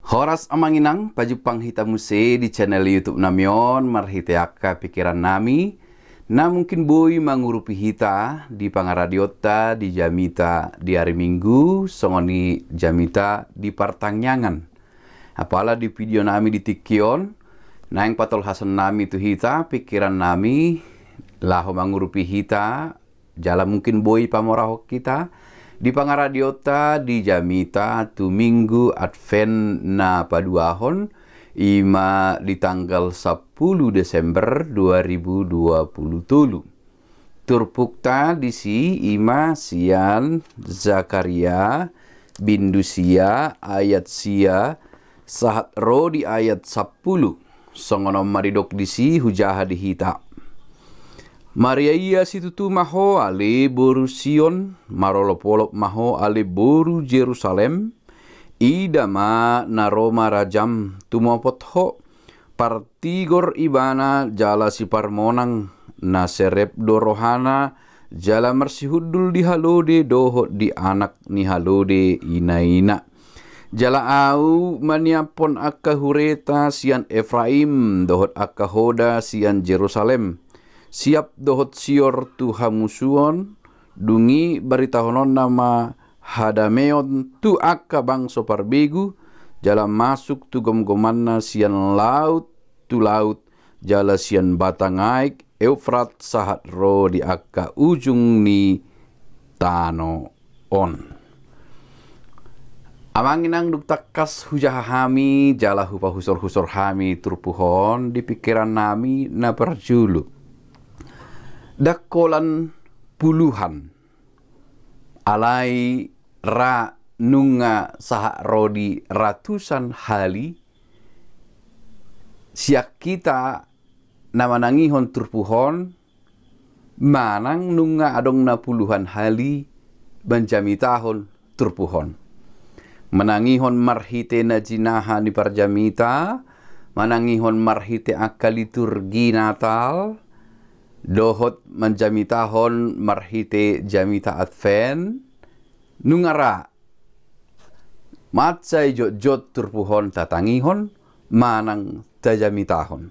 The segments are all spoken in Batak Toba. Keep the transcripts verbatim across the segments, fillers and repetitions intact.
Horas amang inang, pajumpang hita muse di channel YouTube nami on marhite angka pikiran nami na mungkin boi mangurupi hita di pangaradionta di jamita di ari Minggu, songon i jamita di partangiangan. Apala di video nami di tingki on, naeng patolhason nami tu hita pikiran nami laho mangurupi hita, jala mungkin boi pamorahon hita di pangaradionta di jamita tu Minggu Advent na paduahon, i ma di tanggal sampulu Desember dua ribu dua puluh tolu. Turpukta disi i ma sian Zakaria, bindu sia, ayat sia, sahat ro di ayat sampulu. Songon on ma didok disi, hujaha di hita. Maria ia situtu ma ho ale boru Sion, marolopolop ma ho ale boru Jerusalem, ida ma na ro ma rajam tumopot ho, partigor ibana jala siparmonang, na serep do rohana, jala marsihundul di halode dohot di anak ni halode inaina. Jala ahu maniaphon angka hureta sian Efraim, dohot angka hoda sian Jerusalem, siap dohot sior tu hamusuon, dung i baritahononna ma hadameon tu angka bangso parbegu, jala masuk tu gomgomanna sian laut tu laut, jala sian batang aek Eufrat sahat ro di angka ujung ni tano on. Amang inang, dung tangkas hujaha hami jala hupahusorhusor hami turpuk on di pikiran nami na parjolo. Ndang holan puluhan, alai ra nunga sahat ro di ratusan hali sian hita na manangihon turpuk on, manang nunga adong na puluhan hali manjamitahon turpuk on. Manangihon marhite na jinaha ni parjamita, manangihon marhite angka liturgi Natal, dohot manjamitahon marhite jamita Advent, nunga ra mansai jotjot turpuk on tatangihon manang tajamitahon.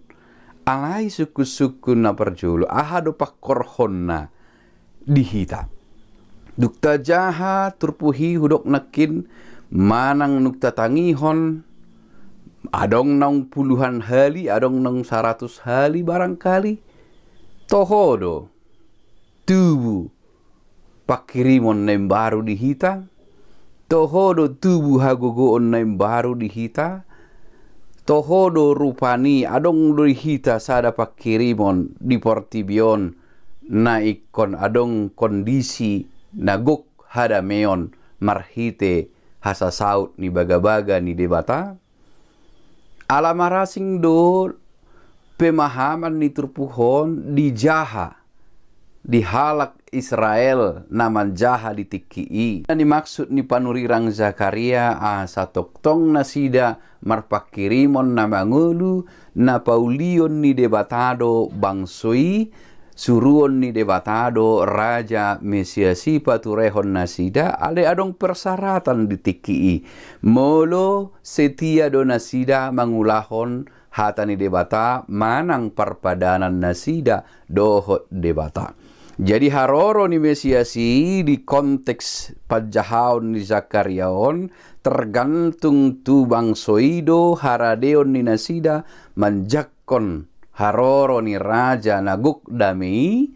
Alai sungkunsungkun na parjolo, aha do pangkorhonna di hita? Dung tajaha turpuk i, hudok nangkin, manang dung tatangihon, adong naung puluhan hali, adong naung saratus hali barangkali, toho do tubu pangkirimon na imbaru di hita? Toho do tubu hagogoon na imbaru di hita? Toho do rupani adong do di hita sada pangkirimon di portibi on na ingkon adong kondisi na gok hadameon marhite hasasaut ni bagabaga ni Debata? Ala marasing do pemahaman ni turpuk on dijaha di halak Israel na manjaha di tingki i. Na nimaksud ni panurirang Zakaria, asa tongtong nasida marpangkirimon na mangolu, na paulion ni Debata do bangso i, suruon ni Debata do Raja Mesias i paturehon nasida, alai adong persyaratan di tingki i. Molo setia do nasida mangulahon hata ni Debata manang parpadanan nasida dohot Debata. Jadi haroro ni Mesias i di konteks panjahaon ni Zakaria on tergantung tu bangso i do haradeon ni nasida manjangkon haroro ni raja na gok dame i,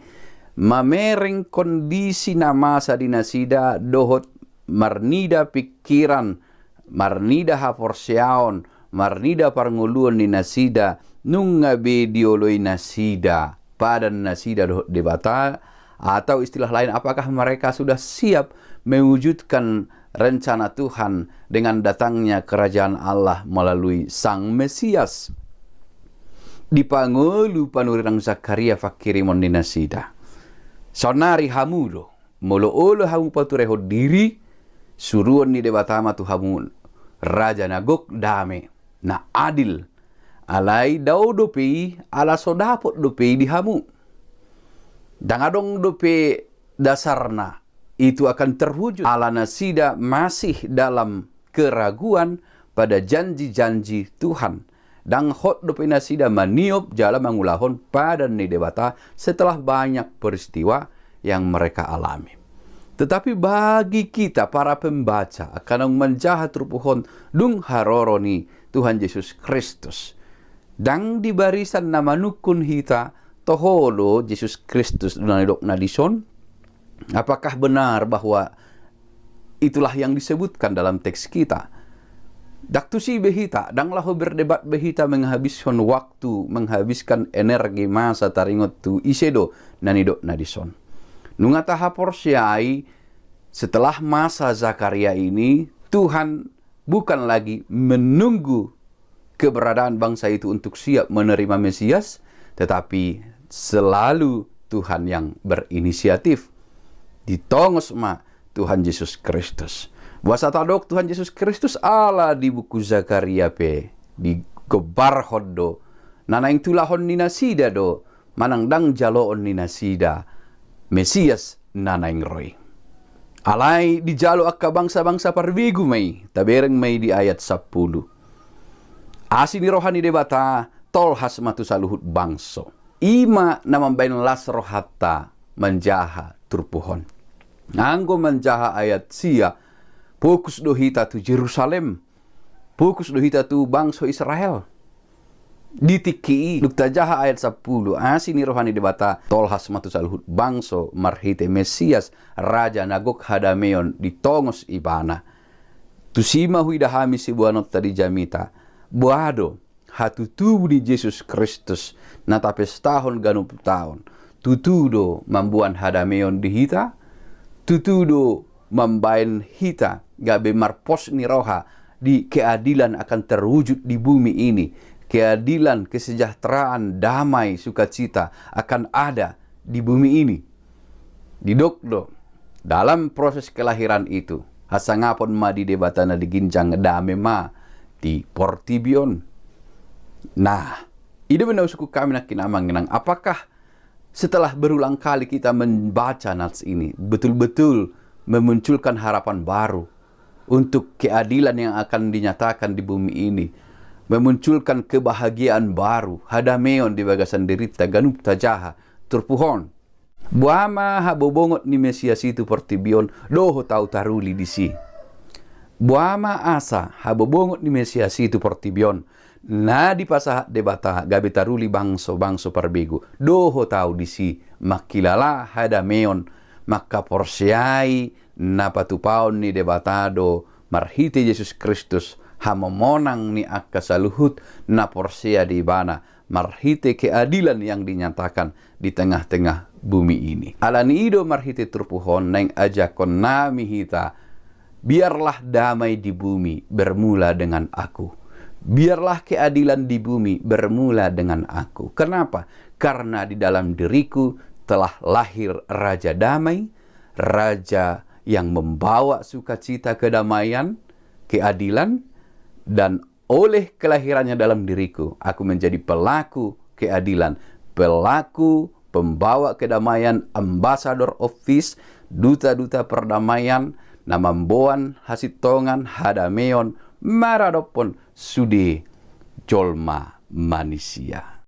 mamereng kondisi na masa di nasida dohot marnida pingkiran, marnida haporseaon, marnida parngoluon ni nasida, nunga be dioloi nasida padan nasida dohot Debata, atau istilah lain, apakah mereka sudah siap mewujudkan rencana Tuhan dengan datangnya kerajaan Allah melalui Sang Mesias? Dipangolu panurirang Zakaria pangkirimon ni nasida. Saonnari hamu do, molo olo hamu paturehon diri, suruon ni Debata ma tu hamu raja na gok dame, na adil. Alai dao dope i, ala so dapot dope i di hamu. Ndang adong dope dasarna itu akan terwujud. Ala nasida masih dalam keraguan, pada janji-janji Tuhan. Ndang hot dope nasida maniop jala mangulahon padan ni Debata setelah banyak peristiwa yang mereka alami. Tetapi bagi kita para pembaca, angka naung manjaha turpuk on dung haroro ni Tuhan Jesus Kristus, ndang di barisan na manungkun hita toho do Jesus Kristus na nidokna dison? Apakah benar bahwa itulah yang disebutkan dalam teks kita? Ndang tusi be hita, ndang laho berdebat be hita menghabiskan waktu, menghabiskan energi, masa taringot tu ise do na nidokna dison. Nunga tahaporseai, setelah masa Zakaria ini, Tuhan bukan lagi menunggu keberadaan bangsa itu untuk siap menerima Mesias, tetapi selalu Tuhan yang berinisiatif. Ditongos ma Tuhan Jesus Kristus. Boasa tadok Tuhan Jesus Kristus? Ala di buku Zakaria pe digombarhon do, na naeng tulahon ni nasida do, manang ndang jaloon ni nasida Mesias na naeng ro i. Alai dijalo angka bangsa-bangsa parbegu ma i, tabereng ma i di ayat sampulu. Asi ni roha ni Debata tolhas ma tu saluhut bangso. I ma na mambaen las rohanta manjaha turpuk on. Anggo manjaha ayat sia, fokus do hita tu Jerusalem, fokus do hita tu bangso Israel. Di tingki i, dung tajaha ayat sampulu, asi ni roha ni Debata tolhas ma tu saluhut bangso marhite Mesias, Raja na gok hadameon ditongos Ibana. Tusi ma huida hami siboanonta di jamita. Boha do hatutubu ni Jesus Kristus na tapestahon ganup taon? Tutu do mamboan hadameon di hita? Tutu do mambaen hita gabe marpos ni roha di keadilan akan terwujud di bumi ini? Keadilan, kesejahteraan, damai, sukacita akan ada di bumi ini. Didok do, dalam proses kelahiran itu, hasangapon ma di Debata na di ginjang, dame ma di portibi on. Nah, i do na husungkun hami nangkin, Amang Inang, apakah setelah berulang kali kita membaca nats ini, betul-betul memunculkan harapan baru untuk keadilan yang akan dinyatakan di bumi ini, memunculkan kebahagiaan baru, hadameon di bagasan dirinta ganup tajaha turpuk on? Boha ma habobongot ni Mesias i tu portibi on, dohot ahu taruli disi? Boha ma asa habobongot ni Mesias i tu portibi on, na dipasahat Debata gabe taruli bangso-bangso parbegu, dohot ahu disi, mangkilala hadameon, mangkaporseai na patupaon ni Debata do marhite Jesus Kristus hamomonang ni angka saluhut na porsea di Ibana, marhite keadilan yang dinyatakan di tengah-tengah bumi ini. Alani i do marhite turpuk on naeng ajakhon nami hita, biarlah damai di bumi bermula dengan aku. Biarlah keadilan di bumi bermula dengan aku. Kenapa? Karena di dalam diriku telah lahir Raja Damai, Raja yang membawa sukacita, kedamaian, keadilan, dan oleh kelahirannya dalam diriku, aku menjadi pelaku keadilan, pelaku pembawa kedamaian, ambassador of peace, duta-duta perdamaian, na mamboan hasintongan, hadameon maradophon sude jolma manisia.